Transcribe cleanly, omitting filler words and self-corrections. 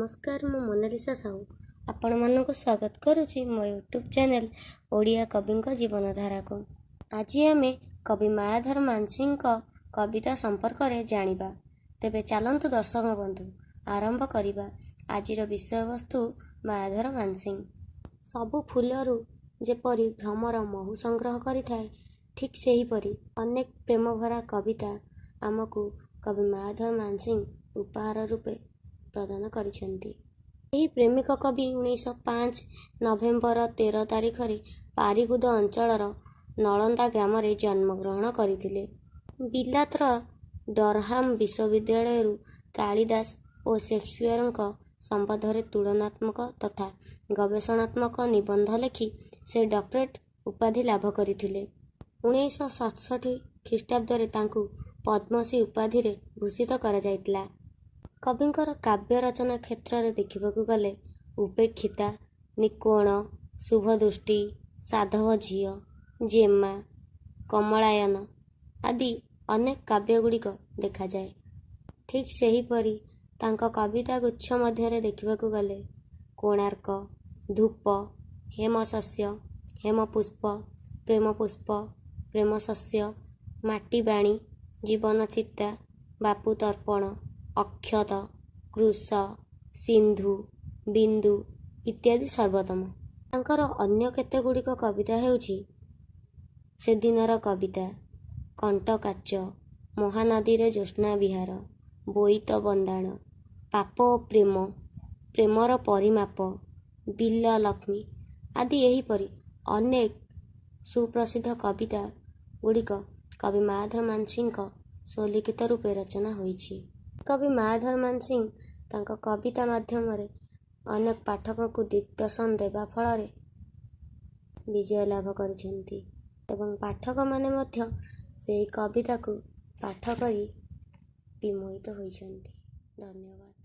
ନମସ୍କାର, ମୁଁ ମୋନାଲିସା ସାହୁ ଆପଣମାନଙ୍କୁ ସ୍ୱାଗତ କରୁଛି ମୋ ୟୁଟ୍ୟୁବ୍ ଚ୍ୟାନେଲ୍ ଓଡ଼ିଆ କବିଙ୍କ ଜୀବନଧାରାକୁ। ଆଜି ଆମେ କବି ମାୟାଧର ମାନସିଂଙ୍କ କବିତା ସମ୍ପର୍କରେ ଜାଣିବା। ତେବେ ଚାଲନ୍ତୁ ଦର୍ଶକ ବନ୍ଧୁ, ଆରମ୍ଭ କରିବା ଆଜିର ବିଷୟବସ୍ତୁ ମାୟାଧର ମାନସିଂହ। ସବୁ ଫୁଲରୁ ଯେପରି ଭ୍ରମର ମହୁ ସଂଗ୍ରହ କରିଥାଏ, ଠିକ୍ ସେହିପରି ଅନେକ ପ୍ରେମଭରା କବିତା ଆମକୁ କବି ମାୟାଧର ମାନସିଂହ ଉପହାର ରୂପେ ପ୍ରଦାନ କରିଛନ୍ତି। ଏହି ପ୍ରେମିକ କବି 1905 ନଭେମ୍ବର 13 ତାରିଖରେ ପାରିକୁଦ ଅଞ୍ଚଳର ନଳନ୍ଦା ଗ୍ରାମରେ ଜନ୍ମଗ୍ରହଣ କରିଥିଲେ। ବିଲାତର ଡରହାମ୍ ବିଶ୍ୱବିଦ୍ୟାଳୟରୁ କାଳିଦାସ ଓ ସେକ୍ସପିୟରଙ୍କ ସମ୍ବନ୍ଧରେ ତୁଳନାତ୍ମକ ତଥା ଗବେଷଣାତ୍ମକ ନିବନ୍ଧ ଲେଖି ସେ ଡକ୍ଟରେଟ୍ ଉପାଧି ଲାଭ କରିଥିଲେ। 1967 ଖ୍ରୀଷ୍ଟାବ୍ଦରେ ତାଙ୍କୁ ପଦ୍ମଶ୍ରୀ ଉପାଧିରେ ଭୂଷିତ କରାଯାଇଥିଲା। କବିଙ୍କର କାବ୍ୟ ରଚନା କ୍ଷେତ୍ରରେ ଦେଖିବାକୁ ଗଲେ ଉପେକ୍ଷିତା, ନିକୋଣ, ଶୁଭଦୃଷ୍ଟି, ସାଧବ ଝିଅ, ଜେମା, କମଳାୟନ ଆଦି ଅନେକ କାବ୍ୟଗୁଡ଼ିକ ଦେଖାଯାଏ। ଠିକ୍ ସେହିପରି ତାଙ୍କ କବିତା ଗୁଚ୍ଛ ମଧ୍ୟରେ ଦେଖିବାକୁ ଗଲେ କୋଣାର୍କ, ଧୂପ, ହେମଶସ୍ୟ, ହେମପୁଷ୍ପ, ପ୍ରେମପୁଷ୍ପ, ପ୍ରେମଶସ୍ୟ, ମାଟିବାଣୀ, ଜୀବନଚିତା, ବାପୁ ତର୍ପଣ, ଅକ୍ଷତ, କୃଶ, ସିନ୍ଧୁ, ବିନ୍ଦୁ ଇତ୍ୟାଦି ସର୍ବୋତ୍ତମ। ତାଙ୍କର ଅନ୍ୟ କେତେଗୁଡ଼ିକ କବିତା ହେଉଛି ସେଦିନର କବିତା, କଣ୍ଟକାଚ, ମହାନଦୀରେ ଜ୍ୟୋତ୍ସ୍ନା ବିହାର, ବୋଇତ ବନ୍ଦାଣ, ପାପ ଓ ପ୍ରେମ, ପ୍ରେମର ପରିମାପ, ବିଲ ଲକ୍ଷ୍ମୀ ଆଦି ଏହିପରି ଅନେକ ସୁପ୍ରସିଦ୍ଧ କବିତା ଗୁଡ଼ିକ କବି ମାୟାଧର ମାନସିଂହଙ୍କ ସ୍ୱଲିଖିତ ରୂପେ ରଚନା ହୋଇଛି। କବି ମାୟାଧର ମାନସିଂହ ତାଙ୍କ କବିତା ମାଧ୍ୟମରେ ଅନେକ ପାଠକଙ୍କୁ ଦିଗ୍ଦର୍ଶନ ଦେବା ଫଳରେ ବିଜୟ ଲାଭ କରିଛନ୍ତି ଏବଂ ପାଠକମାନେ ମଧ୍ୟ ସେହି କବିତାକୁ ପାଠ କରି ବିମୋହିତ ହୋଇଛନ୍ତି। ଧନ୍ୟବାଦ।